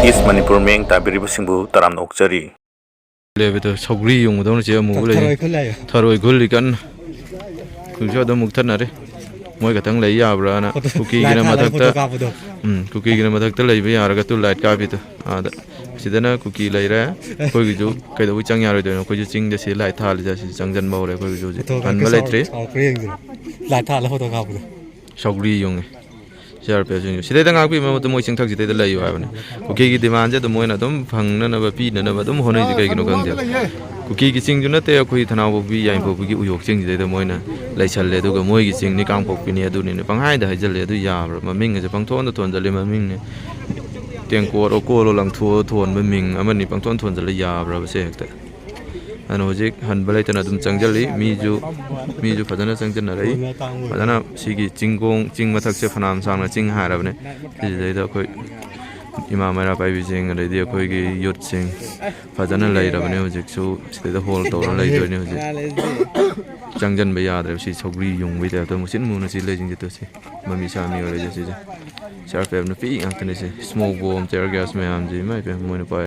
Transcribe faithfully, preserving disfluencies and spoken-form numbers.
ꯏꯁ ꯃꯅꯤꯄꯨꯔ ꯃꯤꯠꯌꯦꯡ ꯇꯥꯕꯤꯔꯤꯕꯁꯤꯡꯕꯨ ꯇꯔꯥꯝꯅ ꯑꯣꯛꯆꯔꯤ꯫ ꯂꯦꯕꯗꯣ ꯁꯧꯒ꯭ꯔꯤ ꯌꯣꯡꯕꯗꯧꯅ ꯆꯦ ꯑꯃꯨꯕ ꯂꯩ꯫ ꯊꯔꯣꯏ ꯈꯨꯜꯂꯦ ꯍꯥꯏꯌꯣ꯫ ꯊꯔꯣꯏ ꯈꯨꯜꯂꯤ ꯀꯟꯅ꯫ ꯍꯧꯖꯤꯛꯁꯨ ꯑꯗꯨꯝ ꯃꯨꯛꯊꯠꯅꯔꯤ꯫ ꯃꯣꯏ ꯈꯛꯇꯪ ꯂꯩ ꯌꯥꯕ꯭ꯔꯥꯅ꯫ ꯐꯣꯇꯣ, ꯀꯨꯀꯤꯒꯤꯅ ꯂꯥꯏꯠ ꯊꯥꯜꯂꯒ ꯃꯊꯛꯇ, ꯐꯣꯇꯣ ꯀꯥꯞꯄꯗꯣ꯫ ꯎꯝ, ꯀꯨꯀꯤꯒꯤꯅ ꯃꯊꯛꯇ ꯂꯩꯕ ꯌꯥꯔꯒ ꯇꯨ ꯂꯥꯏꯠ ꯀꯥꯞꯄꯤꯗꯣ꯫ ꯑꯥꯗ꯫ ꯁꯤꯗꯅ ꯀꯨꯀꯤ ꯂꯩꯔꯦ꯫ ꯑꯩꯈꯣꯏꯒꯤꯁꯨ ꯀꯩꯗꯧꯕꯩ ꯆꯪ ꯌꯥꯔꯣꯏꯗꯣꯏꯅꯣ? ꯑꯩꯈꯣꯏꯁꯨ ꯆꯤꯡꯗ ꯁꯤ ꯂꯥꯏꯠ ꯊꯥꯜꯂꯤꯁꯦ ꯁꯤ ꯆꯪꯁꯤꯟꯕ ꯍꯧꯔꯦ ꯑꯩꯈꯣꯏꯒꯤꯁꯨ ꯍꯧꯖꯤꯛ꯫ ꯐꯣꯇꯣ ꯍꯟꯕ ꯀꯥꯞꯀꯦ ꯂꯩꯇ꯭ꯔꯤ꯫ ꯆꯥꯎꯔ-, ꯆꯥꯎꯔꯛꯄ꯭ꯔꯥ ꯌꯦꯡꯁꯤꯔꯣ? ꯂꯥꯏꯠ ꯊꯥꯜꯂ ꯐꯣꯇꯣ ꯀꯥꯞꯄꯗꯣ꯫ ꯁꯧꯒ꯭ꯔꯤ ꯌꯨꯡꯉꯤ꯫ ꯁꯤ ꯑꯥꯔ ꯄꯤ ꯑꯦꯐꯁꯤꯡꯁꯨ ꯁꯤꯗꯩꯗ ꯉꯥꯛꯄꯤꯕ ꯃꯍꯨꯠꯇ ꯃꯣꯏ ꯆꯤꯡꯊꯛꯁꯤꯗꯩꯗ ꯂꯩꯌꯨ ꯍꯥꯏꯕꯅꯤ꯫ ꯀꯨꯀꯤꯒꯤ ꯗꯤꯃꯥꯟꯁꯦ ꯑꯗꯨꯝ ꯃꯣꯏꯅ ꯑꯗꯨꯝ ꯐꯪꯅꯅꯕ, ꯄꯤꯅꯅꯕ ꯑꯗꯨꯝ ꯍꯣꯠꯅꯩꯁꯦ ꯀꯩꯒꯤꯅꯣ ꯈꯪꯗꯦ꯫ ꯀꯨꯀꯤꯒꯤ ꯆꯤꯡꯁꯨ ꯅꯠꯇꯦ, ꯑꯩꯈꯣꯏ ꯊꯅꯥꯎꯄꯣꯛꯄꯤ, ꯌꯥꯏꯉꯪꯄꯣꯛꯄꯤꯒꯤ ꯎꯌꯣꯛ ꯆꯤꯡꯁꯤꯗꯩꯗ ꯃꯣꯏꯅ ꯂꯩꯁꯜꯂꯦ꯫ ꯑꯗꯨꯒ ꯃꯣꯏꯒꯤ ꯆꯤꯡꯅꯤ, ꯀꯥꯡꯄꯣꯛꯄꯤꯅꯤ, ꯑꯗꯨꯅꯤꯅꯦ ꯄꯪꯍꯥꯏꯗ ꯍꯥꯏꯖꯜꯂꯦ꯫ ꯑꯗꯨ ꯌꯥꯕ꯭ꯔꯥ? ꯃꯃꯤꯡ ꯑꯁꯦ ꯄꯪꯊꯣꯟꯗ ꯊꯣꯟꯖꯜꯂꯦ꯫ ꯃꯃꯤꯡꯅꯦ ꯇꯦꯡꯀꯣꯠ ꯑꯣꯀꯣꯜꯂꯣ ꯂꯪꯊꯣꯛꯑ ꯊꯣꯟꯕ ꯃꯤꯡ ꯑꯃꯅꯤ ꯄꯪꯊꯣꯟ ꯊꯣꯟꯖꯜꯂ ꯌꯥꯕ꯭ꯔꯕ ꯁꯦ ꯍꯦꯛꯇ? ꯑꯗꯨꯅ ꯍꯧꯖꯤꯛ ꯍꯟꯕ ꯂꯩꯇꯅ ꯑꯗꯨꯝ ꯆꯪꯁꯤꯜꯂꯤ꯫ ꯃꯤꯁꯨ, ꯃꯤꯁꯨ ꯐꯖꯅ ꯆꯪꯁꯤꯟꯅꯔꯛꯏ꯫ ꯐꯖꯅ ꯁꯤꯒꯤ ꯆꯤꯡꯒꯣꯡ, ꯆꯤꯡ ꯃꯊꯛꯁꯦ ꯐꯅꯌꯥꯝ ꯁꯥꯡꯅ ꯆꯤꯡ ꯍꯥꯏꯔꯕꯅꯦ꯫ ꯁꯤꯁꯤꯗꯩꯗ ꯑꯩꯈꯣꯏ ꯏꯃꯥ ꯃꯩꯔꯥ ꯄꯥꯏꯕꯤꯁꯤꯡ, ꯑꯗꯩꯗꯤ ꯑꯩꯈꯣꯏꯒꯤ ꯌꯨꯠꯁꯤꯡ ꯐꯖꯅ ꯂꯩꯔꯕꯅꯦ꯫ ꯍꯧꯖꯤꯛꯁꯨ ꯁꯤꯗꯩꯗ ꯍꯣꯜ ꯇꯧꯔ ꯂꯩꯗꯣꯏꯅꯦ꯫ ꯍꯧꯖꯤꯛ ꯆꯪꯁꯤꯟꯕ ꯌꯥꯗ꯭ꯔꯦꯕ꯫ ꯁꯤ ꯁꯧꯒ꯭ꯔꯤ ꯌꯨꯡꯕꯩ ꯇꯥꯏꯞꯇ ꯃꯨꯁꯤꯟ ꯃꯨꯅ ꯁꯤ ꯂꯩꯁꯤꯡꯁꯦ ꯇꯧꯁꯤ꯫ ꯃꯃꯤ ꯁꯥꯃꯤ ꯑꯣꯏꯔꯁꯦ ꯁꯤꯁꯦ꯫ ꯁꯤ ꯑꯥꯔ ꯄꯤ ꯑꯦꯐ ꯅꯨꯄꯤ ꯉꯥꯛꯇꯅꯦ ꯁꯤ꯫ ꯁ꯭ꯃꯣꯛ ꯕꯣꯝ, ꯇꯤꯌꯔ ꯒ꯭ꯌꯥꯁ ꯃꯌꯥꯝꯁꯦ ꯏꯃꯥ ꯏꯄꯦꯝ ꯃꯣꯏꯅ ꯄꯥꯏ꯫